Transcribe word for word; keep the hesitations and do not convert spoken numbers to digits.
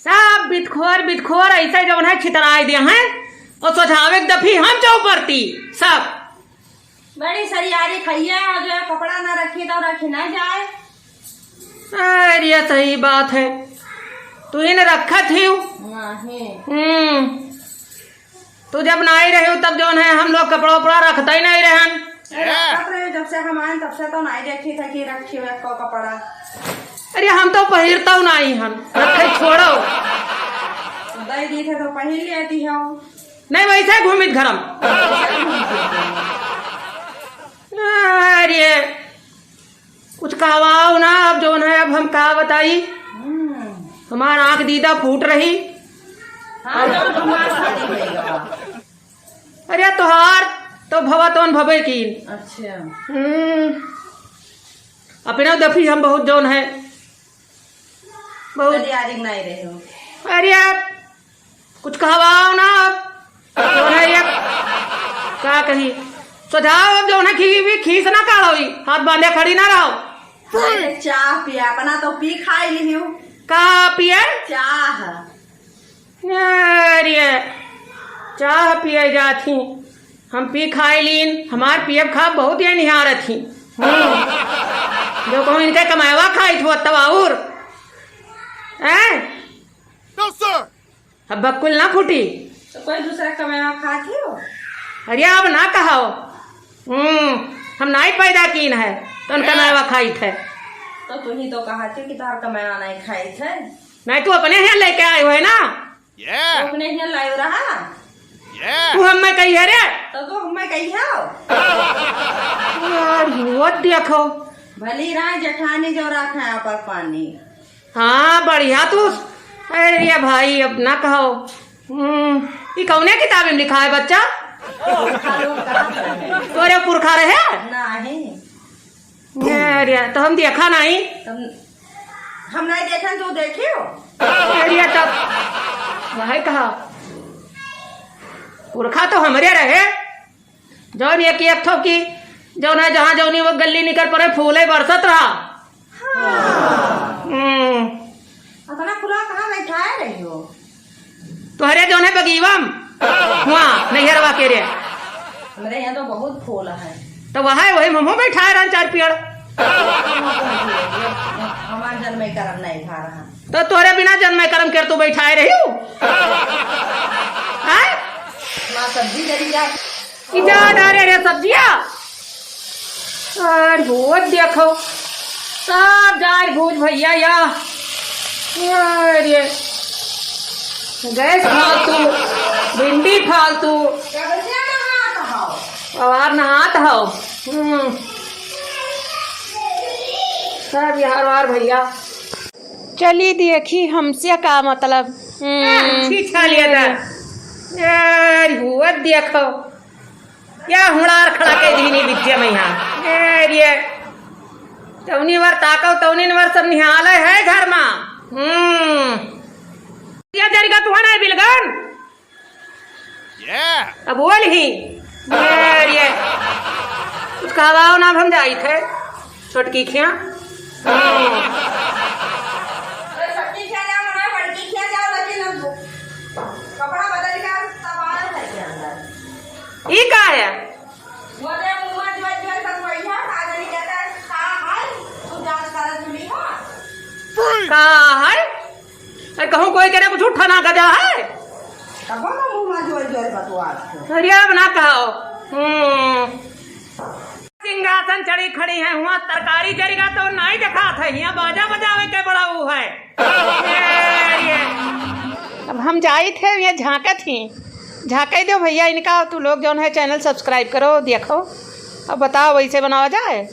सब बितखोर, बितखोर ऐसे जौन है छितराए दे हैं। और सोझावे के दफी हम चौपरती, सब। बड़ी सरियारी खइया है, जो है कपड़ा ना रखी तो रखी ना जाए। अरे, ये सही बात है, तू ही न रखत ही। नहीं। हम्म। तू जब नाई रही हो, तब जौन है, हम लोग कपड़ा उपड़ा रखता ही नहीं रहन। अरे, रखत रहे, जब से हम आए, तब से तो नहीं देखी था कि रखी हुए को कपड़ा। अरे, हम तो पहिरता हूँ नहीं, हम रखे छोड़ो। दे दी थे तो पहिर लेती हो। नहीं, वैसे घूमित घरम। अरे, कुछ कहवाओ ना, अब जौन है, अब हम का बताई। हम्म। हमार आँख दीदा फूट रही। हाँ, तो हमार शादी भइल बा। अरे, तोहार तो भवा तौन भवे कीन। अच्छा। हम्म। अपने दफी हम बहुत जौन है, बहुत तैयारी नहीं रहे हो। अरे, कुछ कहवाओ ना अब। जौन है ये, का कही? सुझाव अब जौन है खी-, भी खीस ना काढ़ो ही, हाथ बांधे खड़ी ना रहो। पहले चाह पिया, अपना तो पी खाई लिहियो। का पिए? चाह। अरे, चाह पिए जात ही, हम पी खाई लीन, हमार पियब खाब बहुत ये निहारत ही। हम्म। जो कहूँ इनके कमाएवा खाई थो तब और। हैं? No, sir। अब बकुल ना फूटी। तो कोई दूसरा कमाएवा खात ही हो? अरे, अब ना कहो। हम्म, हम नाई पैदा कीन है, तो उनका हाँ। कमाएवा खाइत है। तो तू ही तो कहा थी कि तोहर कमाएवा नहीं खाइत है। नहीं, तू अपने यहाँ लेके आए हो है ना? Yeah। तो अपने यहाँ लायो रहा। Yeah। तू हमें कही है रे? तो तू हमें कही है? यार, हुआ देखो। भली राय जेठानी जो रखा है पर पानी। हाँ, बढ़िया तू। अरे भाई, अब ना कहो। हम्म, ई कौने किताब में लिखा है, बच्चा? पुरखा लोग कहाँ से हैं? तोरे पुरखा रहे? नहीं। अरे, तो हम देखा नहीं। तब हम नहीं देखे, तू देखियो? अरे, तब भाई कहा, पुरखा तो हमरे रहे। जौन एक, एक ठो की, जौन है जहाँ जौनी वो गल्ली निकर पड़े, फूले बरसत रहा। हाँ। हम्म। अतना खुला कहाँ बैठाए रही हो? तोहरे जौन है बगीवा में, हुआ नैहरवा के रे। हमरे यहाँ तो बहुत फूल है। तो वह है, वही में हमहूँ बैठाए रहन चार पेड़। हमार जन्मे करम नहीं खा रहा। तो तोहरे बिना जन्मे करम के तू बैठाए रही हो? हैं? माँ सब्जी जरी जा। ई जा डारे रे सब्जिया। अरे, वो देखो, सब जाए भूज भैया या। अरे, गैस फालतू, भिंडी फालतू। कैसे नहात हो? अवार नहात हो। हम्म। सब यार वार भैया। चली देखी हमसे का मतलब। हम्म। हाँ, छीछा लिया था। यार, हुआ देखो। या हुड़ार खड़ा के दीनी बिटिया में यहाँ। ए रे, तौनी वर ताकव, तौनी वर सब निहाले है घर मा। हम्म। या जरिगा तुहा ना बिलगन? अब बोल ही। ए रे, कुछ कहवाओ ना, हम जाई थे। छोटकी खिया। अरे, छोटकी खिया जाओ ना, बड़की खिया जाओ, लेकिन अब कपड़ा बदल के तब आ रहे हैं के अंदर। ई का है? वो दे मुँह में जो, जो बतवैया, का जानी कहता है, का है? तू जांच करत मिली हो? का है? अरे, कहूँ कोई करे कुछ उठा ना गजा है? तब हम मुँह में जो, जो बतवा। अरे, अब ना कहो। हम्म। सिंहासन चढ़ी खड़ी है, हुआ तरकारी जरिगा तो नाई देखात है, हियाँ बाजा बजावे के बड़ा ऊ है। ए, ये। अब हम जाइत है, ये झाँकत ही। झाँके दो भैया इनका, तू लोग जौन है channel subscribe करो, देखो। अब बताओ वैसे बनावा जाए?